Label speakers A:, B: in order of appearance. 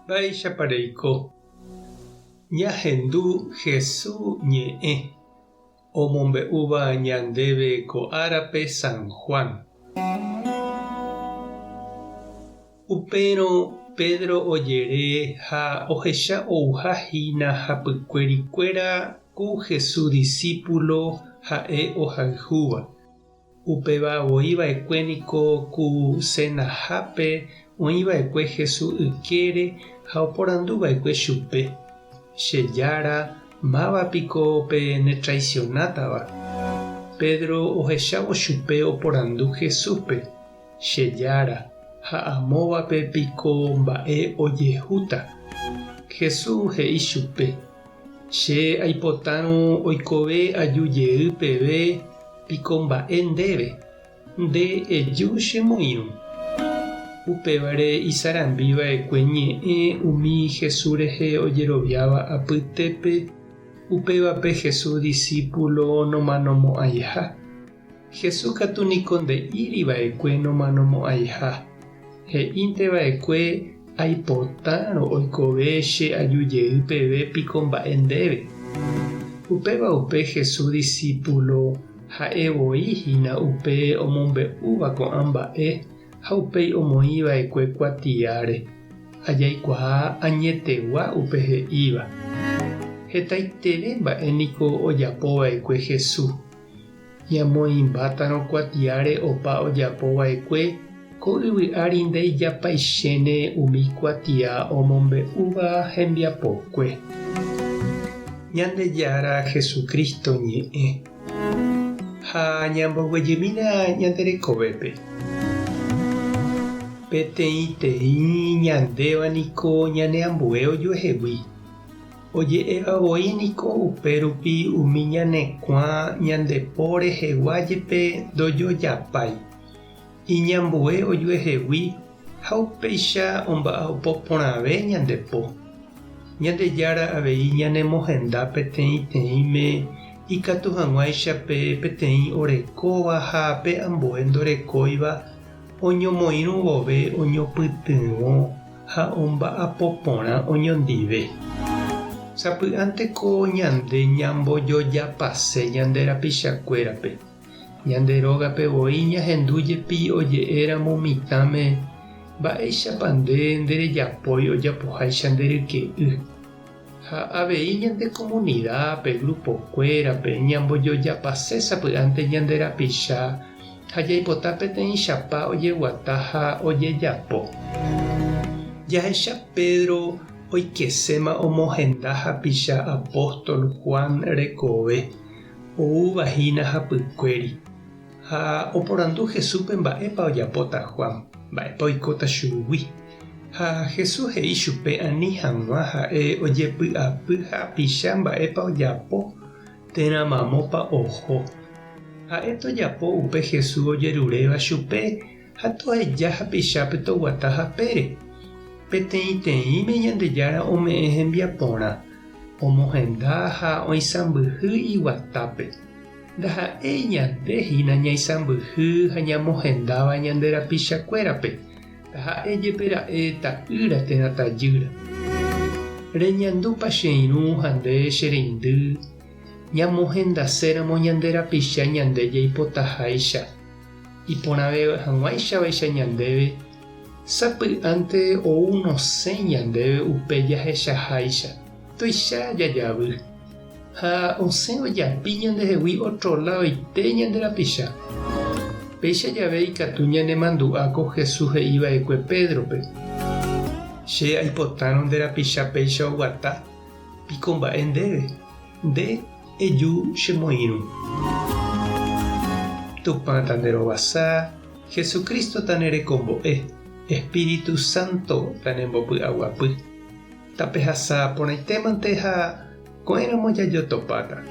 A: Mba'éichapa reiko? Ñahendu Hesu ñe'ẽ omombe'úva ñandéve ko árape San Juan. Upérõ Pedro ojere ha ohecha ouha hína hapykuerikuéra ku Jesús disípulo ha'e ohayhúva. Upéva voi va'ekue niko ku senahápe oĩ va'ekue Jesús ykére ha oporandu va'ekue chupe, Che Jára, máva piko pe netraisionátava? Pedro ohechávo chupe oporandu Jesúspe, Che Jára, ha amóvape piko mba'e ojehúta? Jesús he'i chupe, Che aipotárõ oikove aju jey peve piko mba'e ndéve, nde eju che moirũ. Upévare isarambi va'ekue ñe'ẽ umi Jesús rehe ojeroviáva apytépe, upévape Jesús disípulo nomanomo'ãiha. Jesús katu niko nde'íri va'ekue nomanomo'ãiha, he'ínte va'ekue aipotárõ oikove che aju jey peve piko mba'e ndéve. Upéva upe Jesús disípulo ha'e voi hína upe omombe'úva ko'ã mba'e ha upéi omoĩ va'ekue kuatiáre, ha jaikuaa añetegua upe he'íva. Hetaiteve mba'e niko ojapo va'ekue Jesús. Ñamoĩmbátarõ kuatiáre opa ojapo va'ekue, ko yvy ári ndaijapaichéne umi kuatia omombe'úva hembiapokue. Ñandejára Jesucristo ñe'ẽ. Ha ñamboguejymína ñande rekovépe. Peteĩteĩ ñandéva niko ñaneambue ojuehegui. Oje'éva voi niko upérupi umi ñane kuã ñande po rehegua jepe ndojojapái, iñambue ojuehegui ha upéicha omba'apo porãve ñande po. Ñandejára avei ñanemohenda peteĩteĩme ikatu hag̃uáicha pe peteĩ orekóva ha pe ambue ndorekóiva oñomoirũ vove oñopytyvõ ha omba'apo porã oñondive. Sapy'ánte ko ñande ñambojojapase ñande rapichakuérape. Ñande rógape voi ñahendu jepi oje'éramo mitãme mba'éichapa nde nderejapói ojapoháicha nde ryke'y. Ha avei ñande komunidápe, grupokuérape, ñambojojapase sapy'ánte ñande rapicha ha jaipota peteĩchapa ojeguata ha ojejapo. Jahecha Pedro oikeséma omohenda hapicha apóstol Juan rekove, oúva hína hapykuéri. Ha oporandu Jesúspe mba'épa ojapóta Juan, mba'épa oikóta chugui. Ha Jesús he'i chupe ani hag̃ua ha'e ojepy'apy hapicha mba'épa ojapo térã mamópa oho. Ha'e tojapo upe Jesús ojeruréva chupe ha toheja hapichápe toguata hapére. Peteĩteĩme Ñandejára ome'ẽ hembiaporã, omohenda ha oisãmbyhy iguatápe. Ndaha'éi ñande hína ñaisãmbyhy ha ñamohendáva ñande rapichakuérape, taha'e jepe ra'e ta'ýra térã tajýra. Reñandúpa che irũ ha nde che reindy, ñamohendaséramo ñande rapicha ñande jaipotaháicha, iporãve hag̃uáichavaicha ñandéve, sapy'ánte ou nosẽi ñandéve upe jahechaháicha, tuicha jajavy. Ha osẽ ojapi ñandehegui ótro ladoite ñande rapicha. Péicha jave ikatu ñanemandu'a ko Jesús he'i va'ekue Pédrope, Che aipotárõ nde rapicha péicha oguata, piko mba'e ndéve, nde eju chemoirũ. Tupã tanderovasa, Jesucristo tanerekombo'e, Espíritu Santo tanembopy'aguapy. Tapehasa porãitémante ha ko'ẽramo jajotopáta.